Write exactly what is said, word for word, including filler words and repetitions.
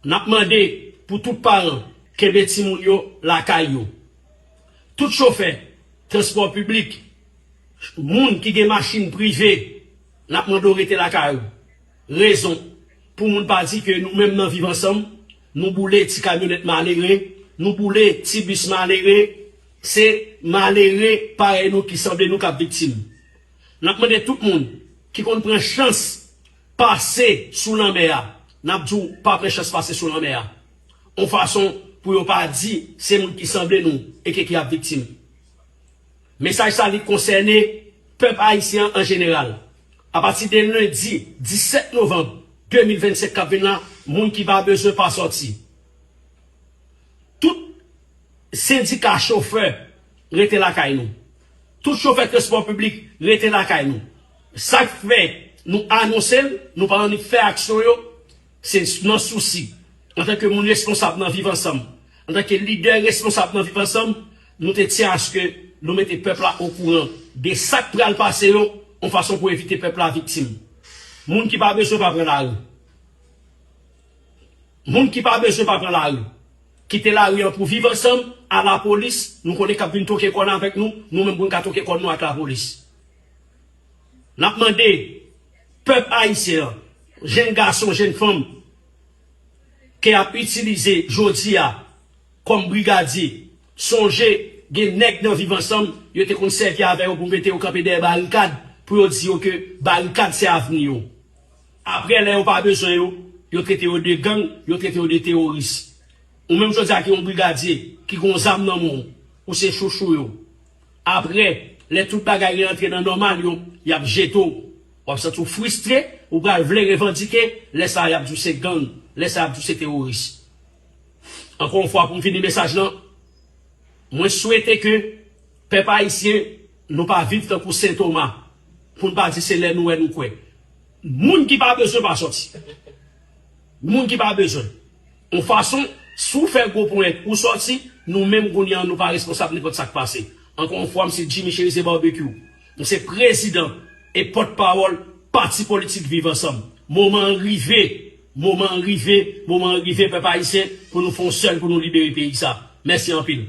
N ap mande pou tout paran kenbe timoun yo lakay yo. Tout chofè transpò piblik, moun ki gen machin prive, n ap mande w rete lakay ou. Rezon pou moun pa di ke nou menm nan Viv Ansanm, nou boule ti kamyonèt malere, nou boule ti bis malere, se malere parèy nou ki sanble nou k ap viktim. N ap mande tout moun ki konn pran chans pase sou lanmè a, n ap di w pa pran chans pase sou lanmè a. Yon fason pou yo pa di se moun ki sanble nou e ke ki ap viktim. Mesaj sa li konsène pèp ayisyen an an jeneral. Apati de lendi disèt novanm de mil vennsenk k ap vin la, moun ki pa bezwen pa sòti. Tout sendika chofè, rete lakay nou. Tout chofè transpò piblik, rete lakay nou. Sa k fè nou anonse l, nou pa annik fè aksyon yo, se nan sousi, antanke moun responsab nan Viv Ansanm, antanke lidè responsab nan Viv Ansanm, nou te tyen aske nou mete pèp la okouran de sa k pral pase yo, yon fason pou evite pèp la viktim. Moun ki pa bezwen pa pran lari. Moun ki pa bezwen pa pran lari. Kite lari an pou Viv Ansanm, a lapolis, nou konnen k ap vin toke kòn avèk nou, nou menm pou n ka toke kòn nou ak lapolis. N ap mande pèp ayisyen an, jenn gason, jenn fanm, ke y ap itilize jodi a kòm brigadye, sonje, gen nèg nan Viv Ansanm, yo te konn sèvi avè yo pou mete yo kanpe dèyè barikad, pou yo di yo ke barikad se avni yo. Apre, lè yo pa bezwen yo, yo trete yo de gang, yo trete yo de teworis. Ou menm jodi a ki yon brigadye, ki gon zam nan men w, ou se chouchou yo. Apre, lè tout bagay reantre nan nòmal yo, y ap jete w. W ap santi w fristre, ou pral vle revandike, lè sa a y ap di w se gang, lè sa a y ap di w se teworis. Ankò yon fwa, pou m fini mesaj lan, mwen swete ke pèp ayisyen, nou pa viv tankou Sen Toma, pou n pa di se lè nou wè nou kwè. Moun ki pa bezwen pa sòti. Moun ki pa bezwen. Yon fason, si w fè gwo ponyèt ou sòti, nou menm kounye a nou pa responsab nenpòt sa k pase. Ankò yon fwa, m se Jimmy Chérizier Barbecue. M se prezidan e pòtpawòl pati politik Viv Ansanm. Moman an rive, moman an rive, moman an rive, pèp ayisyen, pou nou fè yon sèl, pou nou libere peyi sa. Mèsi anpil.